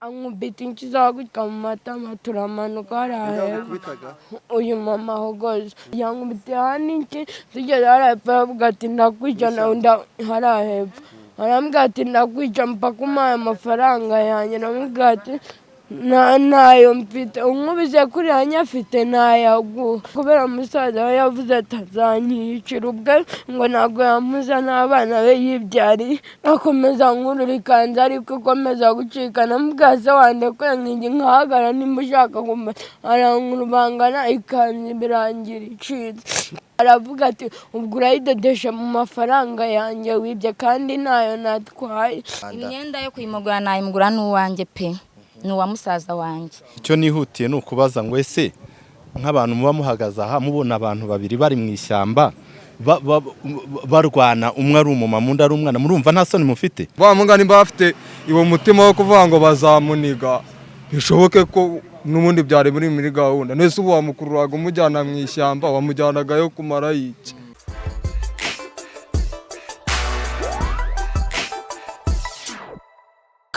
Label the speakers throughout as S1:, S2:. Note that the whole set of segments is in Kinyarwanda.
S1: Ankubita inshyi za gutya mu matama, turamanuka hariya hepfo. Uyu mama ahogoza yankubitiye hano inshyi, tugeze hariya hepfo aravuga ati ndakwica, hariya hepfo arambwira ati ndakwica mpaka umpaye amafaranga yanjye. Ndamubwira ati ntayo mfite, unkubise kuriya nyafite ntayaguha. Kubera musaza we yavuze ati azanyiyicira ubwe, ngo ntabwo yamuza n'abana be yibyariye. Akomeza nkurura ikanzu ariko ikomeza gucika. Namubwira se wandekuye nkingi nkahagara nimba ushaka kumva, arankurubangana ikanzu birangira icitse. Aravuga ati ubwo urayidodesha mu mafaranga yanjye wibye kandi ntayo natwaye.
S2: Imyenda yo kuyimugura nayimugura n'uwanjye pe, ni uwa musaza wanjye.
S3: Icyo nihutiye ni ukubaza ngo ese nk'abantu muba muhagaze aha mubona abantu babiri bari mu ishyamba barwana, umwe ari umumama undi ari umwana, murumva nta soni mufite?
S4: Ba mugani bafite iwo mutima wo kuvuga ngo bazamuniga, bishoboke ko n'ubundi byari muri gahunda. Nese ubu wamukururaga umujyana mu ishyamba, wamujyanagayo kumara iki?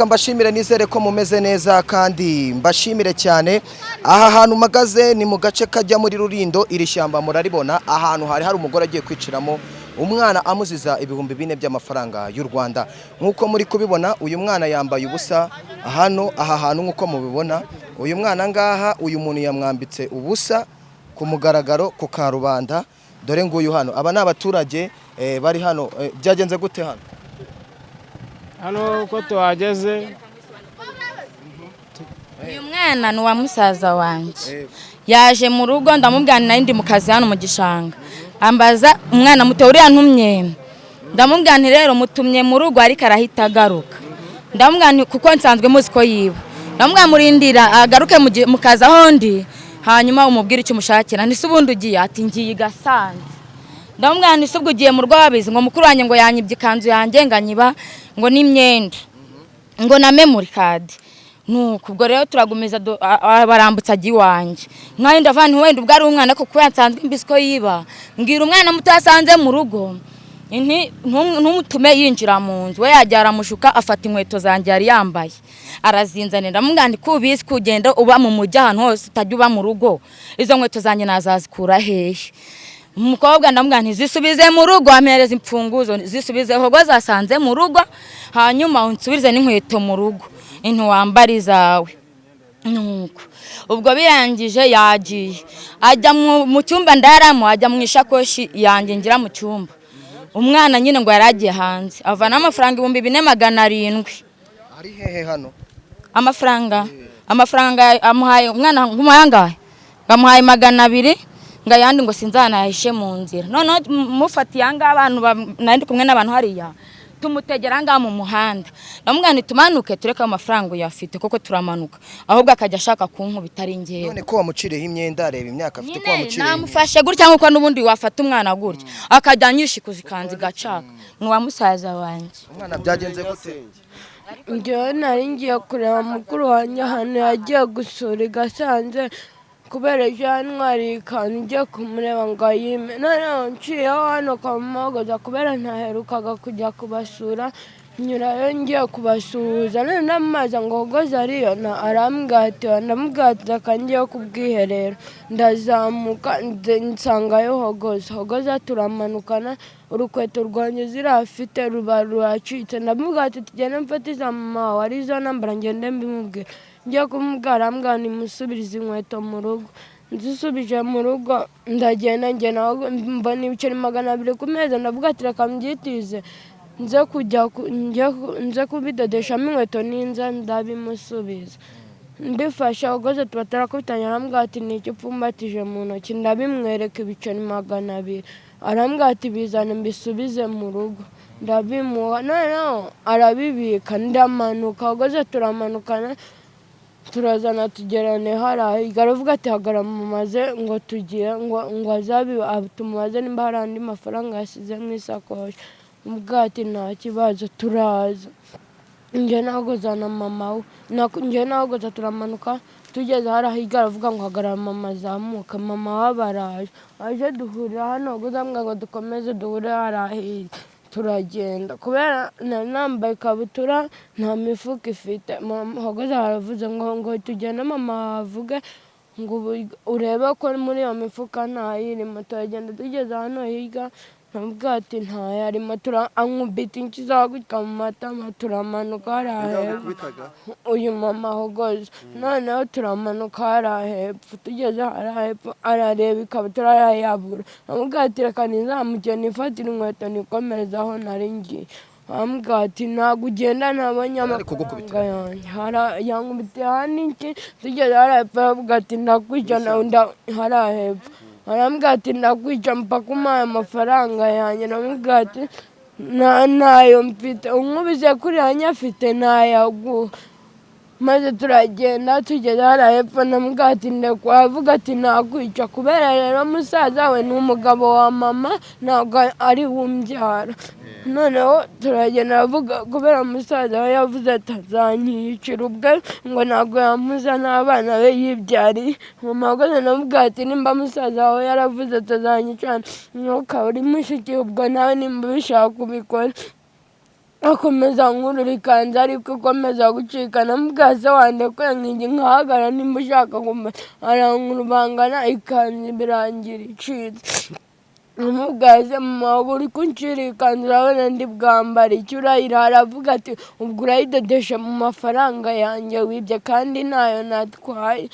S5: Mbashimire, nizere ko mumeze neza kandi mbashimire cyane. Aha hantu mpagaze ni mu gace kajya muri Rurindo, iri shyamba muraribona. Ahantu hari hari umugore agiye kwiciramo umwana amuziza 4000 by'amafaranga y'u Rwanda. Nk'uko muri kubibona, uyu mwana yambaye ubusa hano aha hantu. Nk'uko mubibona, uyu mwana ngaha, uyu muntu yamwambitse ubusa ku mugaragaro ku karubanda. Dore nguyu hano, aba ni abaturage bari hano. Byagenze gute hano?
S6: Hano uko tuhageze,
S2: Uyu mwana ni uwa musaza wanjye, yaje mu rugo ndamubwira nari ndi mu kazi hano mu gishanga, ambaza umwana muto uriya ntumye, ndamubwira nti rero mutumye mu rugo ariko arahita agaruka. Ndamubwira nti kuko nsanzwe muzi ko yiba, ndamubwira murindira agaruke mu kazi aho ndi, hanyuma umubwire icyo umushakira. Nti se ubundi ugiye? Ati ngiye i Gasanze. Ndamubwira nti se ubwo ugiye mu rwabizi? Ngo mukuru wanjye ngo yanyibye ikanzu yanjye, ngo anyiba ngo n'imyenda ngo na memory card. Nuko ubwo rero turagumiza barambutsa ajya iwanjye. Nkayo ndavuga nti wenda ubwo ari umwana, kuko yansanzwe mbizi ko yiba, mbwira umwana muto yasanze mu rugo nti ntumutume yinjira mu nzu, we yajya aramushuka afata inkweto zanjye yari yambaye arazinzanira. Ndamubwira nti kubizi kugenda uba mu mujyi ahantu hose utajya uba mu rugo, izo nkweto zanjye nazazikura hehe? Umukobwa ndamubwira nti zisubize mu rugo, ampereza imfunguzo, zisubize hogo zasanze mu rugo, hanyuma unsubize n'inkweto mu rugo intu wambara izawe. Nuko ubwo birangije yagiye ajya mu cyumba ndaramo, ajya mu ishakoshi yanjye ngira mu cyumba. Umwana nyine ngo yari agiye hanze avana amafaranga 4700.
S5: Ari hehe hano?
S2: Amafaranga amuhaye umwana nk'umuhangahe, ngamuhaye 200, ngo ayandi ngo sinzanayahishe mu nzira. Noneho mufatiye ahangaha abantu nari ndi kumwe n'abantu hariya, tumutegera ahangaha mu muhanda, ndamubwira nti tumanuke tureke ayo mafaranga uyafite koko, turamanuka ahubwo akajya ashaka kunkubita ari njyewe.
S5: None ko wamuciriyeho imyenda, reba imyaka afite, ko wamuciriyeho imyenda.
S2: Namufashe gutya nk'uko n'ubundi wafata umwana gutya akajya anyishikuza ikanzu igacaka. Ni uwa musaza wanjye.
S5: Umwana byagenze gute?
S1: Njyewe nari ngiye kureba mukuru wanjye ahantu yagiye gusura i Gasanze, kubera ejo yantwariye ikanzu, ngiye kumureba ngo ayime. Noneho nciyeho hano kwa Muhogoza kubera ntaherukaga kujya kubasura, nyurayo ngiye kubasuhuza. None ndamubaza ngo Hogoza ariyo? Na arambwira ati oya. Ndamubwira ati reka ngiye ku bwiherero, ndazamuka nsangayo Hogoza. Hogoza turamanukana, urukweto rwanjye ziriya afite ruba ruracitse. Ndamubwira ati tugende mfate iza mama wawe arizo nambara ngende mbimubwira. Ngiye kumubwira arambwira nimusubirize inkweto mu rugo. Nzisubije mu rugo ndagenda, ngenda mbona ibiceri 200 ku meza, ndavuga ati reka mbyitize nze kujya nze kubidodeshamo inkweto ninza ndabimusubiza. Mbifashe Hogoza tuba turakubitanye, arambwira ati ni iki upfumbatije mu ntoki? Ndabimwereka ibiceri 200, arambwira ati bizane mbisubize mu rugo. Ndabimuha, noneho arabibika. Ndamanuka, Hogoza turamanukana, turazana tugerane hariya. Aravuga ati hagarara mumaze ngo tugiye ngo azabi tumubaze nimba hari andi mafaranga yasize mu isakoshi. Umubwira ati nta kibazo turaza. Njye nahogoza na mama we, njye nahogoza turamanuka, tugeze hariya hirya aravuga ngo hagarara mama azamuka. Mama we baraje aje duhurira hano, Hogoza ambwira ngo dukomeze duhure hariya hirya. Turagenda kubera nari nambaye ikabutura nta mifuka ifite. Mama Hogoza aravuze ngo tugende, mama avuge ngo urebe ko muri iyo mifuka ntayirimo. Turagenda, tugeze hano hirya nabwo ati ntayarimo, ankubita inshyi za gutya mu matama, turamanuka hariya hepfo. Uyu mama Hogoza, noneho turamanuka hariya hepfo, tugeze hariya hepfo arareba ikabutura arayabura. Amubwira ati reka nizamuke nifatire inkweto nikomereze aho nari ngiye. Amubwira ati ntabwo ugenda ntabonye amafaranga yanjye. Yankubitiye hano inshyi, tugeze hariya hepfo aravuga ati ndakwica, hariya hepfo arambwira ati ndakwica mpaka umpaye amafaranga yanjye. Namubwira ati ntayo mfite, unkubise kuriya nyafite ntayaguha. Maze turagenda, tugeze hariya hepfo namubwira ati ndekwa, avuga ati nakwica. Kubera rero musaza we ni umugabo wa mama, ntabwo ari we umbyara. Noneho turagenda, aravuga kubera musaza we yavuze ati azanyiyicira ubwe, ngo ntabwo yamuza n'abana be yibyariye. Mama ahagaze namubwira ati nimba musaza wawe yaravuze ati azanyica, ntukaba uri mushiki, ubwo nawe nimba ubishaka ubikora. Akomeza nkurura ikanzu ariko ikomeza gucika. Namubwira se wandekuye nkingi nkahagara nimba ushaka arankurubangana ikanzu birangira icitse. Namubwira se mama uri kuncira ikanzu urabona ndi bwambare icyo urayira? Aravuga ati ubwo urayidodesha mu mafaranga yanjye wibye kandi ntayo natwaye.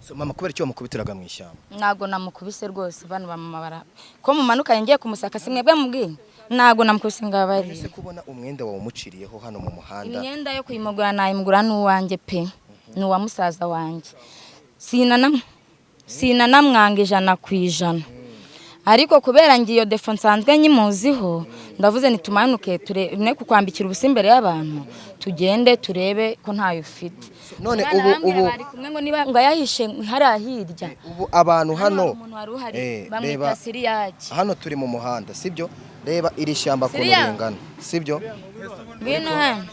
S5: So mama, kubera icyo wamukubitiraga mu ishyamba?
S2: Ntabwo namukubise rwose, bano ba mama bara ko mumanuka ngiye kumusaka, si mwebwe mubwiye, ntabwo namukubise ngo abari.
S5: Ese kubona umwenda wawe umuciriyeho hano mu muhanda?
S2: Imyenda yo kuyimugura nayimugura n'uwanjye pe, ni uwa musaza wanjye, sinanamwanga 100%, ariko kubera ngiyo défaut nsanzwe nyimuziho, ndavuze ntitumanuke turebe kukwambikira ubusa imbere y'abantu, tugende turebe ko ntayo ufite.
S5: None
S2: Umwana
S5: ubu
S2: arambwira
S5: ubu
S2: bari kumwe ngo niba ngo ayahishe hariya hirya.
S5: Ubu abantu hano
S2: umuntu wari uhari bamwita
S5: reba
S2: Siriyaki.
S5: Hano turi mu muhanda, sibyo? Reba iri shyamba ukuntu
S2: Siriya.
S5: ringana, sibyo?
S2: Ngwino hano.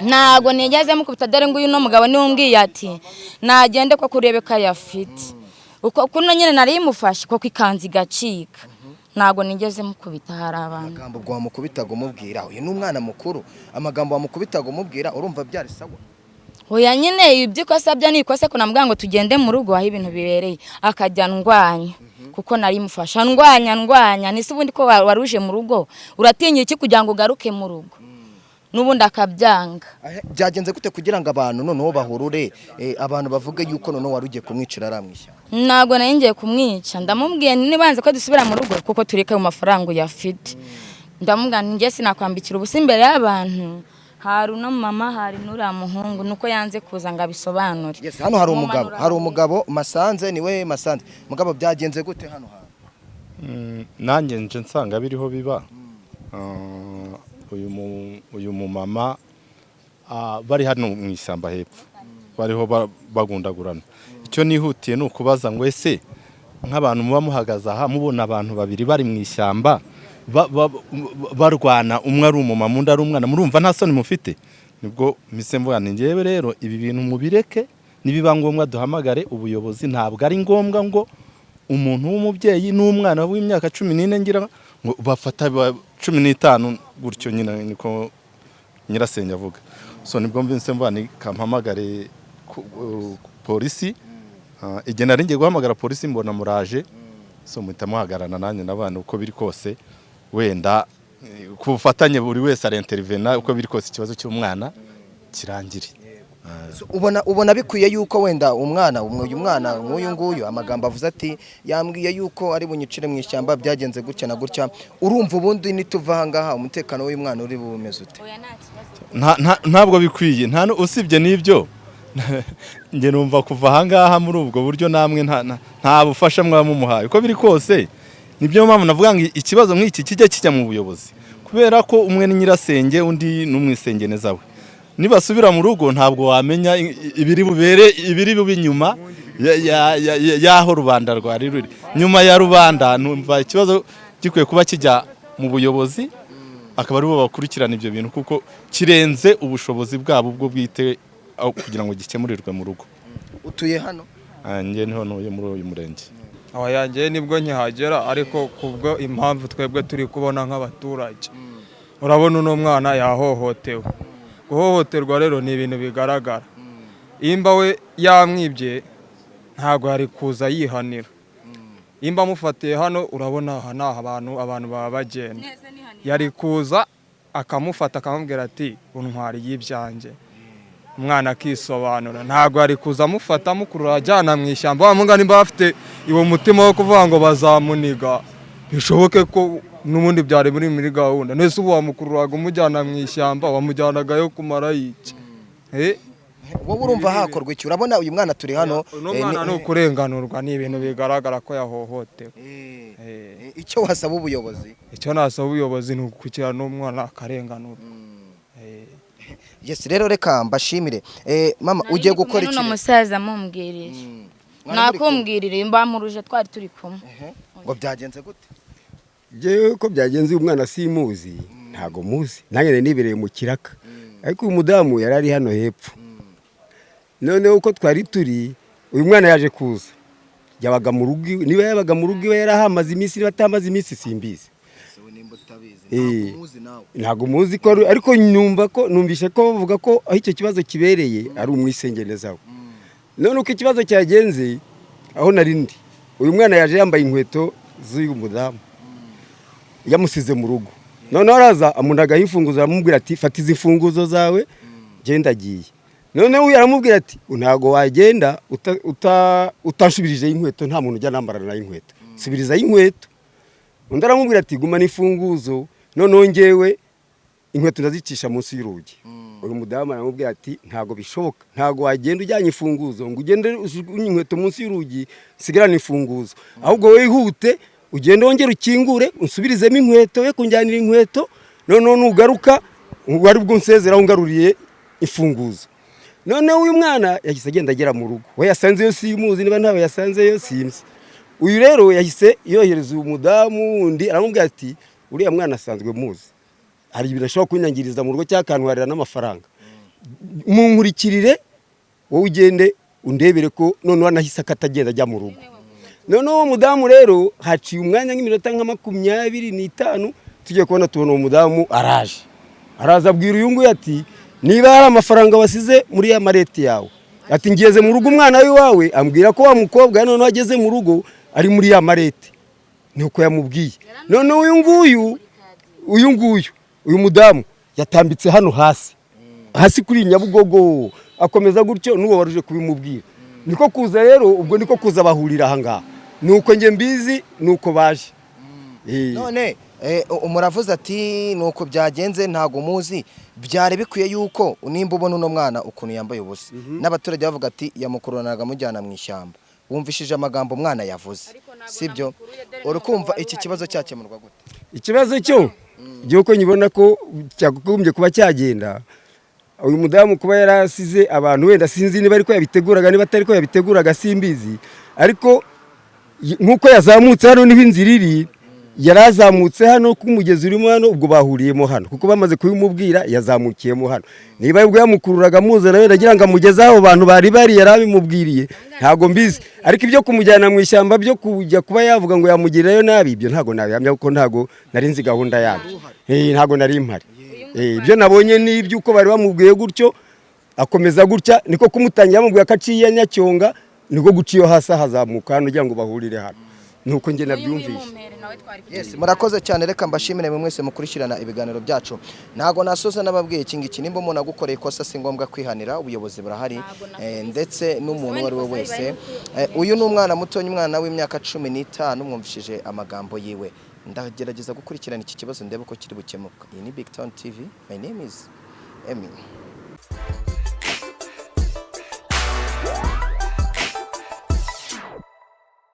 S2: Ntabwo nigeze mukubita, dore nguyu uno mugabo niwe umbwiye ati nagende ko kurebe ko ayafite, uko kuno nyine nari mufashe koko ikanzu igacika. Ntabwo nigeze mukubita, hari abantu.
S5: Amagambo ubwo wamukubitaga umubwira, uyu ni umwana mukuru, amagambo wamukubitaga umubwira urumva byari sawa?
S2: Oya nyine, ibyo ikosa byo ni ikosa, ko namubwira ngo tugende mu rugo aho ibintu bibereye, akajya ndwanya kuko nari mufasha, ndwanya ndwanya nise ubundi ko waruje mu rugo uratinya iki kugira ngo ugaruke mu rugo? N'ubundi akabyanga.
S5: Byagenze gute kugira ngo abantu noneho bahurure, abantu bavuge yuko noneho wari ugiye kumwicira ari mu ishyamba?
S2: Ntabwo nari ngiye kumwica, ndamubwiye nibanze ko dusubira mu rugo kuko tureke mu mafaranga uyafite. Ndamubwira nti njye sinakwambikira ubusa imbere y'abantu, hari uno mama, hari n'uriya muhungu, nuko yanze kuza ngo abisobanure.
S5: Yes, hano hari umugabo,
S2: Mumanura.
S5: hari umugabo Masanze, niwe Masanze. Mugabo, byagenze gute hano hantu?
S3: Nanjye nje nsanga biriho biba. Uyu mumama bari hano mu ishyamba hepfo bariho bagundagurana. Icyo nihutiye ni ukubaza ngo ese nk'abantu muba muhagaze aha mubona abantu babiri bari mu ishyamba barwana, umwe ari umumama undi ari umwana, murumva nta soni mufite? Nibwo mpise mvuga nti ngewe rero ibi bintu mubireke, nibiba ngombwa duhamagare ubuyobozi. Ntabwo ari ngombwa ngo umuntu w'umubyeyi n'umwana w'imyaka 14 ngira ngo bafata 15 gutyo nyine, niko nyirasenge avuga. So nibwo mvise mvuga ni kampamagare polisi. Igihe nari ngiye guhamagara polisi mbona muraje, so muhita muhagararana nanjye n'abana. Uko biri kose wenda ku bufatanye buri wese arintervena, uko biri kose ikibazo cy'umwana kirangire.
S5: So, ubona bikwiye yuko wenda umwana uyu mwana nk'uyu nguyu amagambo avuze ati yambwiye yuko ari bunyicire mu ishyamba, byagenze gutya na gutya, urumva ubundi nituva aha ngaha umutekano w'uyu mwana uri bumeze ute?
S2: Oya, nta kibazo.
S3: Ntabwo bikwiye, nta usibye n'ibyo njye numva kuva ahangaha muri ubwo buryo namwe nta bufasha mwaba mumuhaye. Uko biri kose nibyo mpamvu navuga ngo ikibazo nk'iki kijya kijya mu buyobozi, kubera ko umwe ni nyirasenge undi ni umwisengeneza we. Nibasubira mu rugo ntabwo wamenya ibiri bubere, ibiri bube inyuma y'aho rubanda rwari ruri nyuma ya rubanda. Numva ikibazo gikwiye kuba kijya mu buyobozi, akaba aribo bakurikirana ibyo bintu, kuko kirenze ubushobozi bwabo ubwo bwite aho kugira ngo gikemurirwe mu rugo.
S5: Utuye hano?
S3: Njye niho ntuye muri uyu murenge.
S4: Aho yanjye nibwo nkihagera, ariko kubwo impamvu twebwe turi kubona nk'abaturage Urabona uno mwana yahohotewe. Guhohoterwa rero ni ibintu bigaragara. Imba we yamwibye ntabwo yari kuza yihanira. Imba amufatiye hano, urabona aha ni abantu baba bagenda, yari kuza akamufata akamubwira ati untwari y'ibyanjye, umwana akisobanura. Ntabwo yari kuza amufata amukurura ajyana mu ishyamba. Wa mugani nimba bafite uwo mutima wo kuvuga ngo bazamuniga, bishoboke ko n'ubundi byari muri gahunda. Nese ubu wamukururaga umujyana mu ishyamba, wamujyanagayo kumara iki?
S5: Wowe urumva hakorwa iki? Urabona uyu mwana turi hano,
S4: Uno mwana ni ukurenganurwa, ni ibintu bigaragara ko yahohotewe.
S5: Icyo wasaba ubuyobozi?
S4: Icyo nasaba ubuyobozi ni ugukurikirana n'umwana akarenganurwa.
S5: Yes, rero reka mbashimire. Mama, ugiye gukora iki?
S2: N'uno musaza mumbwirire, nakumbwirire mbamuruje twari turi kumwe.
S5: Ngo byagenze gute?
S7: Jewe ko byagenze, uyu mwana simuzi, ntago muzi, nanjye nibereye mu kiraka, ariko uyu mudamu yari ari hano hepfo. Noneho uko twari turi, uyu mwana yaje kuza, yabaga mu rugo, niba yabaga mu rugo iwe yarahamaze iminsi, niba atamaze iminsi simbizi. Ntabwo muzi ko, ariko numva ko numvise ko bavuga ko aho icyo kibazo kibereye ari umwisengeneza we. None uko ikibazo cyagenze, aho nari ndi, uyu mwana yaje yambaye inkweto z'uyu mudamu yamusize mu rugo. Noneho araza amunagaho imfunguzo, aramubwira ati fata izi mfunguzo zawe genda agiye. Noneho uyu aramubwira ati ntabwo wagenda utashubirije inkweto, nta muntu ujya nambarana nayo inkweto, subirizayo inkweto. Undi aramubwira ati gumana imfunguzo, noneho ngewe inkweto ndazicisha munsi y'urugi. Uyu mudamu aramubwira ati ntabwo bishoboka, ntabwo wagenda ujyanye imfunguzo ngo ugende ujugunye inkweto munsi y'urugi nsigarane imfunguzo, ahubwo wihute ugende wongere ukingure unsubirizemo inkweto we kunjyanira inkweto, noneho nugaruka wari bwo unsezeraho ungaruriye imfunguzo. Noneho uyu mwana yahise agenda agera mu rugo, we yasanzeyo simuzi, niba ntawe yasanzeyo sinzi. Uyu rero yahise yohereza uyu mudamu wundi, aramubwira ati uriya mwana asanzwe muzi, hari ibintu ashobora kunyangiriza mu rugo cyangwa akantwarira n'amafaranga, munkurikirire wowe ugende undebere ko. Noneho anahise akatagenda ajya mu rugo. Noneho uwo mudamu rero haciye umwanya nk'iminota nka 25, tugiye kubona tubona uwo mudamu araje, araza abwira uyu nguyu ati niba hari amafaranga wasize muri ya mareti yawe, ati ngeze mu rugo umwana w'iwawe ambwira ko wa mukobwa noneho ageze mu rugo ari muri ya mareti, nuko yamubwiye. Noneho uyu nguyu uyu mudamu yatambitse hano hasi hasi kuri Nyabugogo, akomeza gutyo n'uwo waruje kubimubwira. Niko kuza rero, ubwo niko kuza bahurira aha ngaha, nuko njye mbizi nuko baje.
S5: None muravuze ati nuko byagenze ntago muzi, byari bikwiye yuko nimba ubona uno mwana ukuntu yambaye ubusa, n'abaturage bavuga ati yamukururanaga amujyana mu ishyamba, wumvishije amagambo umwana yavuze, sibyo? Uri kumva iki kibazo cyakemurwa gute?
S7: Ikibazo cyo uko nyibona ko cyagombye kuba cyagenda, uyu mudamu kuba yarasize abantu, wenda sinzi niba ariko yabiteguraga niba atari ko yabiteguraga simbizi, ariko nk'uko yazamutse hano niho inzira iri, yarazamutse hano ku mugezi urimo hano, ubwo bahuriyemo hano kuko bamaze kubimubwira yazamukiyemo hano. Niba ubwo yamukururaga amuzana wenda agira ngo amugeze aho abantu bari bari yarabimubwiriye, ntabwo mbizi. Ariko ibyo kumujyana mu ishyamba byo kujya kuba yavuga ngo yamugirirayo nabi, ibyo ntabwo nabihamya kuko ntabwo nari nzi gahunda yabyo, ntabwo nari mpari. Ibyo nabonye ni iby'uko bari bamubwiye gutyo akomeza gutya, niko kumutangira bamubwiye ko aciye Nyacyonga, niko guca iyo hasi ahazamuka hano kugira ngo bahurire hano, nuko njye nabyumvise.
S5: Yes, murakoze cyane, reka mbashimire mwe mwese mukurikirana ibiganiro byacu. Ntago nasoza nababwiye iki ngiki, nimba umuntu agukoreye ikosa si ngombwa kwihanira, ubuyobozi burahari, ndetse n'umuntu uwo ari we wese. Uyu ni umwana muto, umwana w'imyaka 15, mwumvishije amagambo yiwe. Ndagerageza gukurikirana iki kibazo ndebe ko kiri bukemuka. Iyi ni Big Town TV, my name is Emi.